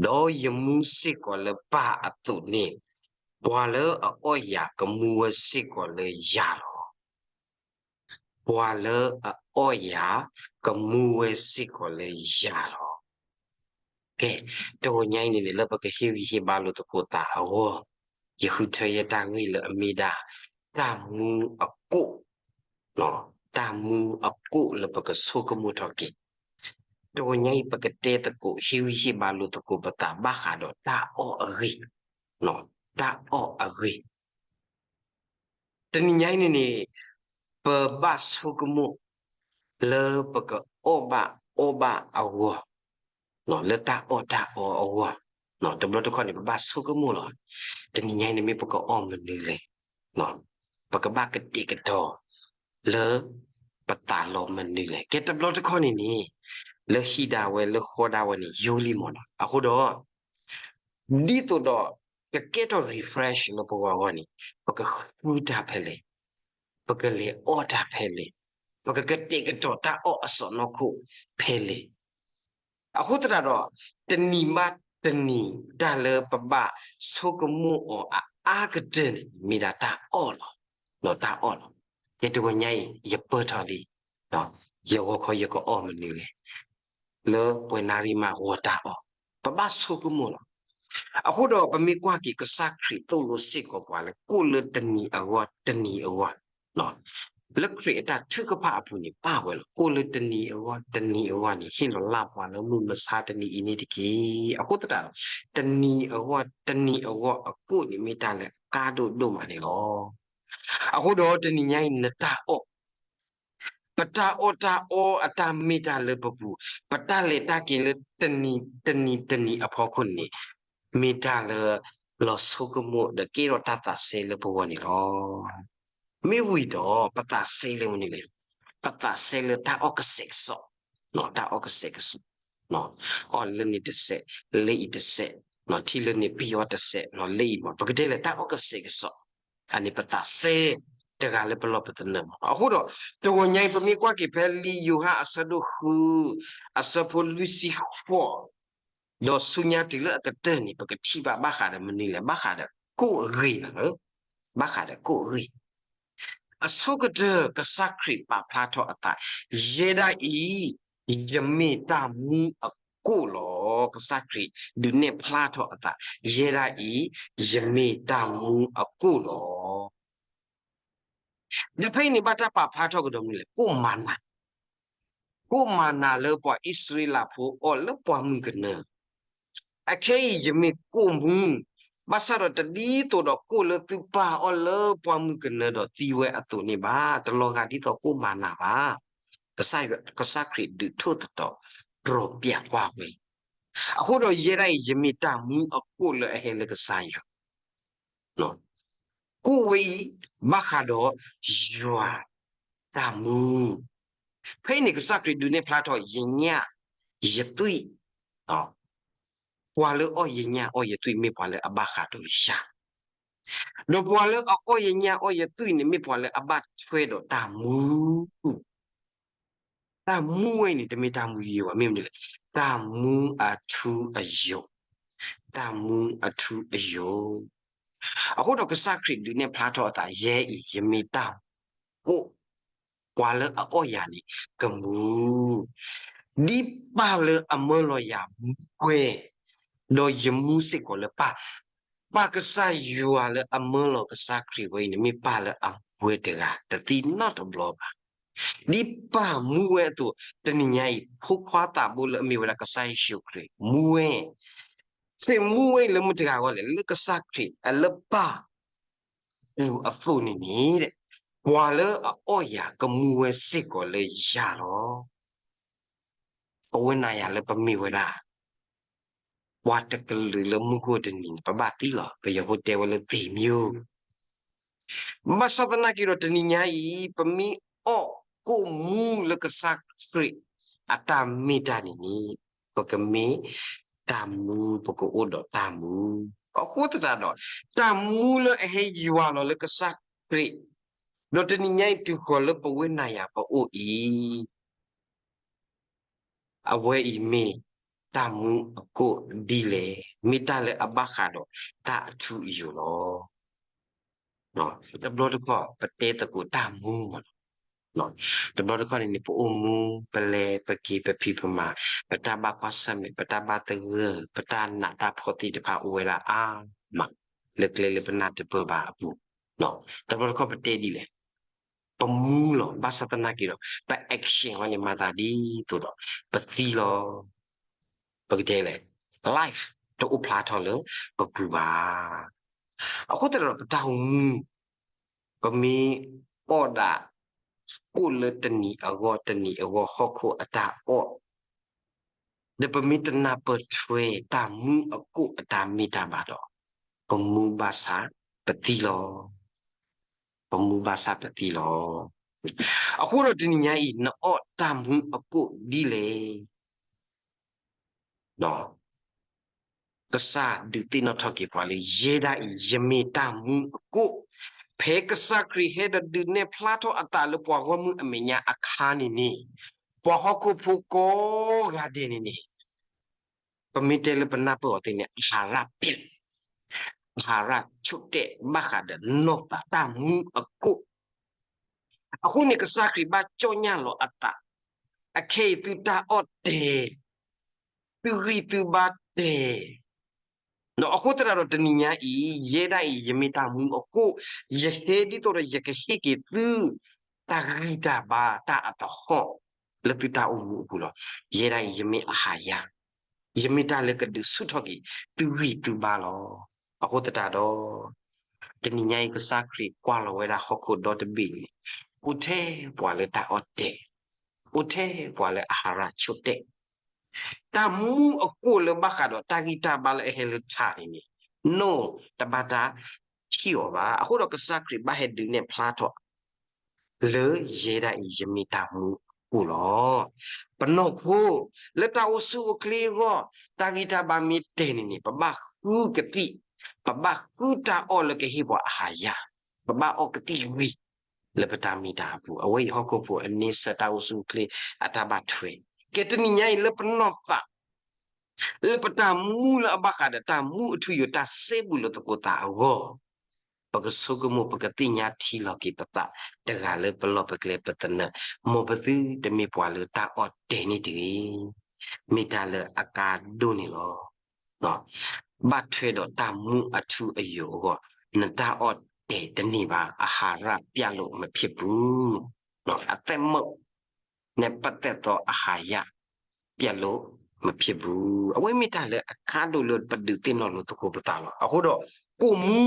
ဒီးယမူစ့ၢ်ကီးလၢပၢ်အသိးန့ၣ်, ပှၤလၢအအီၣ်ယၤကမူဝဲစ့ၢ်ကီးလၢယၤလီၤ. ပှၤလၢအအီၣ်ယၤကမူဝဲစ့ၢ်ကီးလၢယၤလီၤ. ကဲ, တဂီၤညါအံၤန့ၣ်န့ၣ် လၢပကဟ့ၣ်ဂံၢ်ဟ့ၣ်ဘါလိာ်သကိးသးအဂီၢ်, ယဃုထၢယဲတၢ်ဂ့ၢ်လၢအမ့ၢ်ဒၣ် တၢ်မူအကိၣ်, တၢ်မူအကိၣ်လၢပကဆိကမိၣ်ထီၣ်က့ၤ. တဂီၤညါအံၤ ပကတဲသကိးဟ့ၣ်ဂံၢ်ဟ့ၣ်ဘါလိာ်သကိးပသးဘၣ်ဃးဒီးတၢ်အီၣ်အဂ့ၢ်, တၢ်အီၣ်အဂ့ၢ် တနံၤညါအံၤန့ၣ်န့ၣ် ပဘၣ်ဆိကမိၣ် လၢပကအီၣ်ဘၣ်အီဘၣ်အဂီၢ်, လၢတၢ်အီၣ်တၢ်အီအဂီၢ်, တဘျီတခီၣ်န့ၣ် ပဘၣ်ဆိကမိၣ်လီၤ. တနံၤညါအံၤန့ၣ် မ့ၢ်ပကအီၣ်မနုၤလဲၣ်, ပကဘၣ်ကတဲာ်ကတီၤ လၢပသးလီၤမနုၤလဲၣ်. ကဲတဘျီတခီၣ်န့ၣ်န့ၣ် လၢဟံၣ်ဒၣ်ဝဲလၢဃီဒၣ်ဝဲန့ၣ် ယိလံမၢ်နီၤ. အဃိဒီး ဒ်သိးဒီး ကကဲထီၣ် refresh လၢပဂီၢ်အဂီၢ်န့ၣ် ပကဃုတၢ်ဖဲလဲၣ်, ပကလဲၤအီၣ်တၢ်ဖဲလဲၣ်, ပကကတဲာ်ကတီၤတၢ်အီၣ်အစီၣ်နီၤခိၣ်ဖဲလဲၣ်. အဃိသတးဒီး တနံၤဘၣ်တနံၤ တၢ်လၢပဘၣ်ဆိကမိၣ်အီၤအအါကတၢၢ်န့ၣ် မ့ၢ်ဒၣ်တၢ်အီၣ်လီၤ. တၢ်အီၣ်လီၤ. ကဲတဂီၤညါအံၤ ယပၢၢ်ထီၣ်လံ, ယဂီၤခီယကအီၣ်မနုၤလဲၣ်, လၢပှဲၤနၣ်ရံၣ်မးဂီၤတၢ်အီၣ်, ပဘၣ်ဆိကမိၣ်လီၤ. အဃိဒီးပမ့ၢ်ကွၢ်က့ၤ ကစၢ်ခရံာ်သိၣ်လိစ့ၢ်ကီးပှၤလၢ ကိၣ်လၢတနံၤအဂီၢ်တနံၤအဂီၢ်, လၢခရံာ်အတၢ်ထုကဖၣ်အပူၤန့ၣ် ပာ်ဝဲလီၤ. ကိၣ်လၢတနံၤအဂီၢ်တနံၤအဂီၢ်န့ၣ် ဟ့ၣ်လီၤလၢ်ပှၤလၢမုၢ်မဆါတနံၤအံၤန့ၣ်တက့ၢ်. အဃိသတးဒီး တနံၤအဂီၢ်တနံၤအဂီၢ်အကိၣ်န့ၣ် မ့ၢ်တၢ်လၢအကါဒိၣ်ဒိၣ်မးန့ၣ်လီၤ. အဃိဒီးတနံၤညါအံၤ နတၢ်အီၣ် ပတၢ်အီၣ်တၢ်အီအတၢ်မ့ၢ်တၢ်လၢပပူၤ, ပတၢ်လဲၤတၢ်က့ၤလၢတနံၤတနံၤတနံၤအဖီခိၣ်န့ၣ် မ့ၢ်တၢ်လၢလီၤဆိကမိၣ်ဒီးကဲထီၣ်တၢ်သးစဲလၢပဂီၢ်န့ၣ်လီၤ. မ့ၢ်ဝံၤဒီး ပသးစဲလၢမနုၤလဲၣ်, ပသးစဲလၢတၢ်အီၣ်ကစဲးကစီး, တၢ်အီၣ်ကစဲးကစီး, အီၣ်လၢန့ၣ်တစဲး, လၢအံၤတစဲး, ထံၣ်လၢန့ၣ်ပ့ၤအီၤတစဲး, လၢအံၤမး ပကတဲလၢတၢ်အီၣ်ကစဲးကစီး, အန့ၣ်ပသးစဲတဂၤလၢပလီၢ်ပသနၢၣ်မး. အဃိဒီး တဂီၤညါအံၤ ပမ့ၢ်ကွၢ်က့ၤဖဲလံာ်ယိၤဟၣ်အဆၢဒိၣ်ဃု အဆၢဖိလွံၢ်ဆံဃိး ဒီးဆူညါတုၤလၢအကတၢၢ်န့ၣ် ပကထံၣ်ဘၣ်ဘၣ်ဃးဒီးမနုၤလဲၣ်, ဘၣ်ဃးဒီးကိၣ်အဂ့ၢ်လီၤ. ဘၣ်ဃးဒီးကိၣ်အဂ့ၢ် အဆိကတၢၢ် ကစၢ်ခရံာ်ပာ်ဖျါထီၣ်အသး, ယဲဒၣ်အံၤ ယမ့ၢ်တၢ်မူအကိၣ်လီၤ. ကစၢ်ခရံာ်ဒုးနဲၣ်ဖျါထီၣ်အသး, ယဲဒၣ်အံၤ ယမ့ၢ်တၢ်မူအကိၣ်လီၤ. ဒီးဖဲအံၤန့ၣ် ဘၣ်တၢ်ပာ်ဖျါထီၣ်ကဒီးမနုၤလဲၣ်, ကိၣ်မၤနၤ, ကိၣ်မၤနၤလၢပှၤအံၣ်စရ့လးဖိအီၣ်လၢပှၢ်မုၢ်ကနၢ, အခဲအံၤ ယမ့ၢ်ကိၣ်မူ, ဘၣ်ဆၣ်ဒီးတဒ်သိးဒီးကိၣ်လၢသုပၢ်အီၣ်လၢပှၢ်မုၢ်ကနၢဒီးသံဝဲအသိးန့ၣ်ဘၣ်, တလီၤဂာ်ဒ်သိးကိၣ်မၤနၤဘၣ်. ကစၢ်ယွၤ, ကစၢ်ခရံာ်ဒုးထိၣ်သတြီၤ တြီပျးကွၢ်ဝဲ, အဃိဒီးယဲဒၣ်အံၤ ယမ့ၢ်တၢ်မူအကိၣ်လၢအဟဲလၢကစၢ်ယွၤ ကိၣ်ဝဲအံၤ ဘၣ်ဃးဒီးယွၤတၢ်မူ. ဖဲအံၤန့ၣ် ကစၢ်ခရံာ်ဒုးနဲၣ်ဖျါထီၣ် ယညၣ်ယသွံၣ်, ပှၤလၢအီၣ်ယညၣ်အီၣ်ယသွံၣ် မ့ၢ်ပှၤလၢအဘၣ်ဃးဒီးယၤ, ဒီးပှၤလၢအအီၣ်ယညၣ်အီၣ်ယသွံၣ်န့ၣ် မ့ၢ်ပှၤလၢအဘၣ်ထွဲဒီးတၢ်မူ တၢ်မူဝဲအံၤန့ၣ် တမ့ၢ်တၢ်မူယိာ်ဘၣ်, မ့ၢ်မနုၤလဲၣ်, တၢ်မူအထူအယိာ်, တၢ်မူအထူအယိာ်. အဃိဒီးကစၢ်ခရံာ်ဒုးနဲၣ်ဖျါထီၣ်အသး ယဲအံၤ ယမ့ၢ်တၢ်မူအကိၣ်, ပှၤလၢအအီၣ်ယၤန့ၣ် ကမူ ဒ်ပၢ်လၢအမၢလီၤယၤမူဝဲ, ဒီးယမူစ့ၢ်ကီးလၢပၢ်, ပၢ်ကစၢ်ယွၤလၢအမၢလီၤကစၢ်ခရံာ်ဝဲအံၤန့ၣ် မ့ၢ်ပၢ်လၢအမူဝဲတဂၤ တသံနီတဘျီဘၣ်. ဒ်ပၢ်မူဝဲအသိး, တနံၤညါအံၤ ဖိခွါသးဘိလၢအမ့ၢ်ဝဲဒၣ်ကစၢ်ယ့ၣ်ၡူးခရံာ် မူဝဲ, သ့ၣ်မူဝဲအံၤလၢမတၤတဂၤအဂီၢ်လဲၣ်, လၢကစၢ်ခရံာ် လၢပၢ် ပူၤအသိးန့ၣ်န့ၣ်, ပှၤလၢအအီၣ်ယၤကမူဝဲစ့ၢ်ကီးလၢယၤလီၤ. ပဝဲနၤယၤလၢပမ့ၢ်ဝဲဒၣ် ပှၤတကလုာ်လၢမူခိၣ်တနံၤန့ၣ် ပဘၣ်သံလီၤ, ပယီၤဖိတဲဝဲလၢသ့ၣ်မံၤ, ဘၣ်ဆၣ်သနာ်က့ဒီးတနံၤညါအံၤ ပမ့ၢ်အီၣ်ကိၣ်မူလၢကစၢ်ခရံာ်အတၢ်မ့ၢ်တၢ်န့ၣ်န့ၣ်, ပကမ့ၢ်တၢ်မူ, ပကအိၣ်ဒီးတၢ်မူ. အဃိသတးဒီး တၢ်မူလၢအဟဲယွၤလီၤလၢကစၢ်ခရံာ်, ဒီးတနံၤညါအံၤတုၤဃီၤလၢပဝဲနၤယၤပအိၣ်အံၤ အဝဲအံၤမ့ၢ် တၢ်မူအကိၣ်ဒ်လဲၣ်, မ့ၢ်တၢ်လၢအဘၣ်ဃးဒီးတၢ်အထူအယိာ်လီၤ. တဘျီတခီၣ် ပတဲသကိးတၢ်မူမးလီၤ. တဘျီတခီၣ်န့ၣ်န့ၣ် ပအိၣ်မူ ပလဲၤပက့ၤ ပဖံးပမၤ, ပတၢ်ဘၣ်ကွၢ်ဆၢၣ်မဲာ် ပတၢ်ဘၣ်သဂၢၢ် ပတၢ်နးတၢ်ဖှီၣ်သ့ၣ်တဖၣ်အိၣ်ဝဲဒၣ်အါမး လၢကျဲလၢပနၢ်တပၢၢ်ဘၣ်အပူၤ, တဘျီတခီၣ်ပတဲဒ်လဲၣ်, ပမူလီၤ. ဘၣ်ဆၣ်သနာ်က့ဒီး ပ action ဝဲန့ၣ် မၤသးဒ်သိးဒီး ပသံလီၤ. ပကတဲလဲၣ်, life တအိၣ်ဖျါထီၣ်လၢပပူၤဘၣ်. အဃိသတးဒီး ပတၢ်အိၣ်မူ ပမ့ၢ်အီၣ်ဒၣ် ကိၣ်လၢတနံၤအဂီၢ်တနံၤအဂီၢ် ဟီၣ်ခိၣ်အတၢ်အီၣ်, ဒီးပမ့ၢ်တနၢ်ပၢၢ်ထွဲတၢ်မူအကိၣ်အတၢ်မ့ၢ်တၢ်ဘၣ်ဒီး ပမူဘၣ်ဆၣ်ပသံလီၤ. ပမူဘၣ်ဆၣ်ပသံလီၤ. အဃိဒီးတနံၤညါအံၤ နအီၣ်တၢ်မူအကိၣ်ဒ်လဲၣ်. ကစၢ်ဒုးသ့ၣ်နီၣ်ထီၣ်က့ၤပှၤလၢ ယဲဒၣ်အံၤ ယမ့ၢ်တၢ်မူအကိၣ်, ဖဲကစၢ်ခရံာ်ဟဲဒီးဒုးနဲၣ်ဖျါထီၣ်အသးလၢပှၤဂီၢ်မုၢ်အမဲာ်ညါအခါန့ၣ်န့ၣ်, ပှၤဟီၣ်ခိၣ်ဖိကိးဂၤဒဲးန့ၣ်န့ၣ် ပမ့ၢ်တဲလၢပနၢ်ပၢၢ်အီၤသ့န့ၣ် အဟးရၣ်ပျဲၢ်, အဟးရၣ်ဆိၣ်တဲာ်ဘၣ်ဃးဒီးနီၢ်သးတၢ်မူအကိၣ်. အဃိန့ၣ် ကစၢ်ခရံာ်ဘၣ်ကၠီၣ်ညၣ်လီၤအသး, အခဲအံၤသုတၢ်အီၣ်တဲာ်, သုဂံၢ်သုဘါတဲာ်, ဒီးအဃိသတးဒီးတနံၤညါအံၤ ယဲဒၣ်အံၤ ယမ့ၢ်တၢ်မူအကိၣ်, ယဟဲဒ်သိးဒီးယကဟ့ၣ်က့ၤသု တၢ်ဂံၢ်တၢ်ဘါတၢ်အသဟီၣ် လၢသုတၢ်အိၣ်မူအပူၤလီၤ. ယဲဒၣ်အံၤ ယမ့ၢ်အဟးယၣ်, ယမ့ၢ်တၢ်လၢကဒုးဆူၣ်ထီၣ်က့ၤ သုဂံၢ်သုဘါလီၤ. အဃိသတးဒီး တနံၤညါအံၤ ကစၢ်ခရံာ်ကွၢ်လီၤဝဲဒၣ်ဟီၣ်ခိၣ်ဒီတဘ့ၣ်န့ၣ်, အိၣ်ထဲပှၤလၢတၢ်အီၣ်တဲာ်, အိၣ်ထဲပှၤလၢအဟးရၣ်ဆိၣ်တဲာ် တၢ်မူအကိၣ်လၢဘၣ်ဃးဒီးတၢ်ဂံၢ်တၢ်ဘါလၢအဟဲလၢထးန့ၣ်န့ၣ်, နီၢ်တဘၣ်တၢ်ထံၣ်အီၤဘၣ်. အဃိဒီးကစၢ်ခရံာ်ဘၣ်ဟဲဒုးနဲၣ်ဖျါထီၣ် လၢယဲဒၣ်အံၤ ယမ့ၢ်တၢ်မူအကိၣ်လီၤ. ပနီၢ်ခိ လၢတၢ်အိၣ်ဆူၣ်အိၣ်ချ့အဂီၢ် တၢ်ဂံၢ်တၢ်ဘါမ့ၢ်တဲာ်န့ၣ်န့ၣ် ပဘၣ်ဃုကသံၣ်, ပဘၣ်ဃုတၢ်အီၣ်လၢကဟ့ၣ်ပှၤအဟးယၣ်, ပဘၣ်အီၣ်ကသံၣ်ဝံၤ လၢပတၢ်မ့ၢ်တၢ်အပူၤ, အဝဲအံၤဟီၣ်ခိၣ်ဖိအန့ဆၢၣ်တၢ်အိၣ်ဆူၣ်အိၣ်ချ့အတၢ်ဘၣ်ထွဲ, ကဲတနံၤညါအံၤလၢပနီၢ်သး လၢပတၢ်မူလၢအဘၣ်ဃးဒီးတၢ်မူအထူအယိာ်တၢ်စဲဘူးလိာ်သကိးသးအဂီၢ်, ပကဆိကမိၣ်ပကသ့ၣ်ညါထံလီၤက့ၤပသး တဂၤလၢပလီၢ်ပကျဲပသနၢၣ်, မ်ပသုတမ့ၢ်ပှၤလၢတၢ်အီၣ်တဲာ်န့ၣ်တဂ့ၤ, မ့ၢ်တၢ်လၢအကါဒိၣ်န့ၣ်လီၤ. ဘၣ်ထွဲဒီးတၢ်မူအထူအယိာ်အဂီၢ်, နတၢ်အီၣ်တဲာ်တန့ၢ်ဘၣ်, အဟးရၣ်ပျၢ်လိာ်မဖံးပူၤ, အသ့ၣ်မုၣ် နဲပသဲးသီအဟးယၣ် ပျၢ်လိာ်မဖံးပူၤ, အဝဲမ့ၢ်တၢ်လၢအကါဒိၣ်လၢပဒုးသ့ၣ်နီၣ်လိာ်သကိးပသးလီၤ. အဃိဒီး ကိၣ်မူ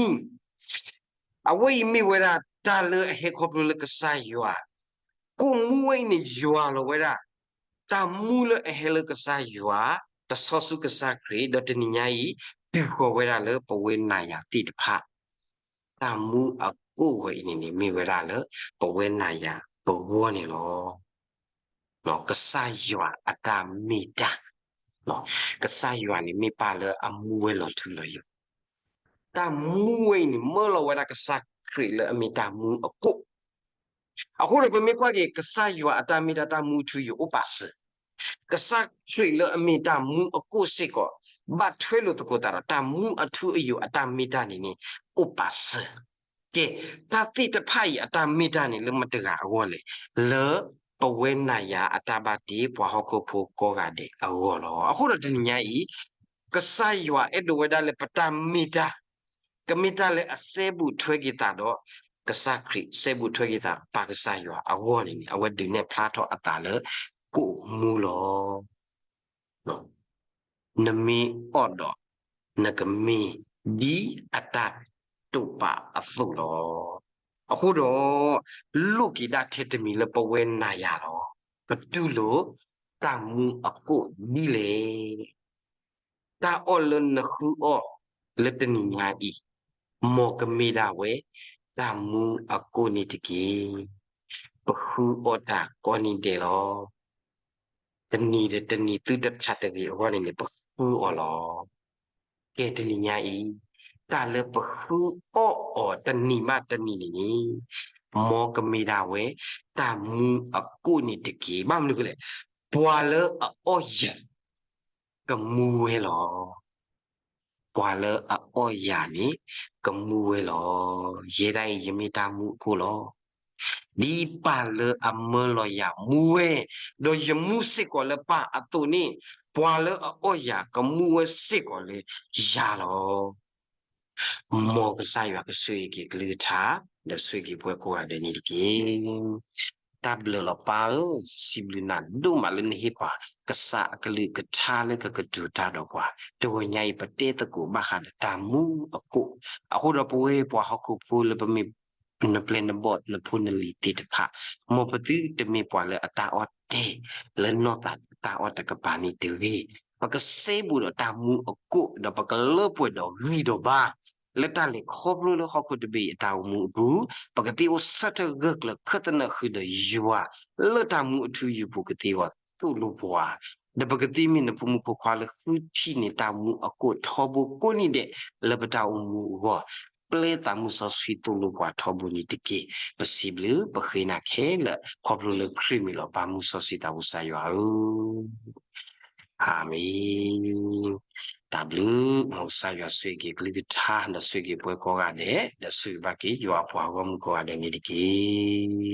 အဝဲအံၤမ့ၢ်ဝဲဒၣ်တၢ်လၢအဟဲခီဖျိလၢကစၢ်ယွၤ, ကိၣ်မူဝဲအံၤန့ၣ်ယွၤလီၤဝဲဒၣ်, တၢ်မူလၢအဟဲလၢကစၢ်ယွၤ, တဆီဆူကစၢ်ခရံာ်, ဒီးတနံၤညါအံၤ တုၤဃီၤဝဲဒၣ်လၢပဝဲနၤယၤသ့ၣ်တဖၣ် တၢ်မူအကိၣ်ဝဲအံၤန့ၣ်န့ၣ် မ့ၢ်ဝဲဒၣ်လၢပဝဲနၤယၤပဂီၢ်န့ၣ်လီၤ. ကစၢ်ယွၤအတၢ်မ့ၢ်တၢ်, ကစၢ်ယွၤန့ၣ်မ့ၢ်ပၢ်လၢအမူဝဲလီၤထူလီၤယိာ်, တၢ်မူဝဲအံၤန့ၣ် မၢလီၤဝဲဒၣ်ကစၢ်ခရံာ်လၢအမ့ၢ်တၢ်မူအကိၣ်. အဃိဒီးပမ့ၢ်ကွၢ်က့ၤ ကစၢ်ယွၤအတၢ်မ့ၢ်တၢ်တၢ်မူအထူအယိာ်အိၣ်ပာ်စၢၤ, ကစၢ်ခရံာ်လၢအမ့ၢ်တၢ်မူအကိၣ်စ့ၢ်ကီး ဘၣ်ထွဲလိာ်သကိးသးဒီးတၢ်မူအထူအယိာ်အတၢ်မ့ၢ်တၢ်န့ၣ်န့ၣ် အိၣ်ပာ်စၢၤ. ကဲ, တၢ်သ့ၣ်တဖၣ်အံၤအတၢ်မ့ၢ်တၢ်န့ၣ်လၢမတဂၤအဂီၢ်လဲၣ်, လၢပဝဲနၤယၤအတၢ်ဘၣ်တ့ပှၤဟီၣ်ခိၣ်ဖိကိးဂၤဒဲးအဂီၢ်လီၤ. အဃိဒီးတနံၤညါအံၤ ကစၢ်ယွၤအဲၣ်ဒိးဝဲဒၣ်လၢပတၢ်မ့ၢ်တၢ် ကမ့ၢ်တၢ်လၢအစဲဘူးထွဲက့ၤသးဒီး ကစၢ်ခရံာ် စဲဘူးထွဲက့ၤသးပၢ်ကစၢ်ယွၤအဂီၢ်န့ၣ်န့ၣ် အဝဲဒုးနဲၣ်ဖျါထီၣ်အသးလၢ ကိၣ်မူလီၤ. နမ့ၢ်အီၣ်ဒီး နကမ့ၢ်ဒ်အတၢ်တိာ်ပာ်အသိးလီၤ. အဃိဒီး လိၣ်က့ၤဒၣ်ထဲတမံၤလၢပဝဲနၤယၤလီၤ. ပတူၢ်လိာ်တၢ်မူအကိၣ်ဒ်လဲၣ်. တၢ်အီၣ်လၢနဃုအီၣ်လၢတနံၤညါအံၤ မ်ကမ့ၢ်ဒၣ်ဝဲ တၢ်မူအကိၣ်န့ၣ်တက့ၢ်. ပဃုအီၣ်တၢ်ကိးနံၤဒဲးလီၤ. တနံၤဒီးတနံၤသုတထးတဂ့ၤအဂီၢ်န့ၣ်န့ၣ် ပဃုအီၣ်လီၤ. ကဲတနံၤညါအံၤ တၢ်လၢပဃုအီၣ်အီၤတနံၤဘၣ်တနံၤန့ၣ်န့ၣ် မ်ကမ့ၢ်ဒၣ်ဝဲ တၢ်မူအကိၣ်န့ၣ်တက့ၢ်. ဘၣ်မနုၤဃိလဲၣ်, ပှၤလၢအအီၣ်ယၤ ကမူဝဲလီၤ. ပှၤလၢအအီၣ်ယၤန့ၣ် ကမူဝဲလီၤ. ယဲဒၣ်အံၤ ယမ့ၢ်တၢ်မူအကိၣ်လီၤ. ဒ်ပၢ်လၢအမၢလီၤယၤမူဝဲ, ဒီးယမူစ့ၢ်ကီးလၢပၢ်အသိးန့ၣ်, ပှၤလၢအအီၣ်ယၤကမူဝဲစ့ၢ်ကီးလၢယၤလီၤ. မ်ကစၢ်ယွၤကဆိၣ်ဂ့ၤက့ၤကလုၢ်ကထါ, ဒီးဆိၣ်ဂ့ၤက့ၤပှၤကိးဂၤဒဲးန့ၣ်တက့ၢ်. တၢ်ဘျုးလီၤပၢ်ဧၢ, စံးဘျုးနၤဒိၣ်မးလၢနဟ့ၣ်ပှၤကစၢ်အကလုၢ်ကထါလၢကကတိၤတၢ်ဒီးပှၤ, တဂီၤညါအံၤ ပတဲသကိးဘၣ်ဃးဒီးတၢ်မူအကိၣ်, အဃိဒီးပဝဲပှၤဟီၣ်ခိၣ်ဖိလၢပမ့ၢ် နပျဲၢ်နဘီၣ်နဖိနလံၤသ့ၣ်တဖၣ်, မ်ပသုတမ့ၢ်ပှၤလၢအတၢ်အီၣ်တဲာ် လၢနီၢ်သးတၢ်အီၣ်တကပၤန့ၣ်တဂ့ၤ. ပကစဲဘူးဒီးတၢ်မူအကိၣ်, ဒီးပကလၢပှဲၤဒီးဂံၢ်ဒီးဘါ လၢတၢ်လဲၤခီဖျိလၢဟီၣ်ခိၣ်တဘ့ၣ်အတၢ်အိၣ်မူအပူၤ, ပကသ့အိၣ်ဆၢထၢၣ်ဂၢၢ်ကျၢၤခၢၣ်သနၢၣ်ဃုာ်ဒီးယွၤ, လၢတၢ်မူအထူအယိာ်ပူၤကသ့ဂီၤသိၣ်လိပှၤ, ဒီးပကသ့မ့ၢ်နဖိမုၣ်ဖိခွါလၢဃုထံၣ်န့ၢ်တၢ်မူအကိၣ်ထီဘိကိးနံၤဒဲး လၢပတၢ်အိၣ်မူအဂီၢ်, ပျဲသးမူစီဆှံသိၣ်လိပှၤထီဘိန့ၣ်တက့ၢ်. ပစံးဘျုးပဃ့နၤခဲလၢာ် ခီဖျိလၢခရံာ်မ့ၢ်လီၤပၢ်မူစီဆှံသးဘိကစၢ်ယွၤဧၢ. အၤမ့ၣ်. တၢ်ဘျုး, မ်ကစၢ်ယွၤဆိၣ်ဂ့ၤက့ၤကလုၢ်ကထါ ဒီးဆိၣ်ဂ့ၤက့ၤပှၤကိးဂၤဒဲး, ဒီးဆိၣ်ဂ့ၤဘၣ်က့ၤယွၤအပှၤဂီၢ်မုၢ်ကိးဂၤဒဲးန့ၣ်တက့ၢ်.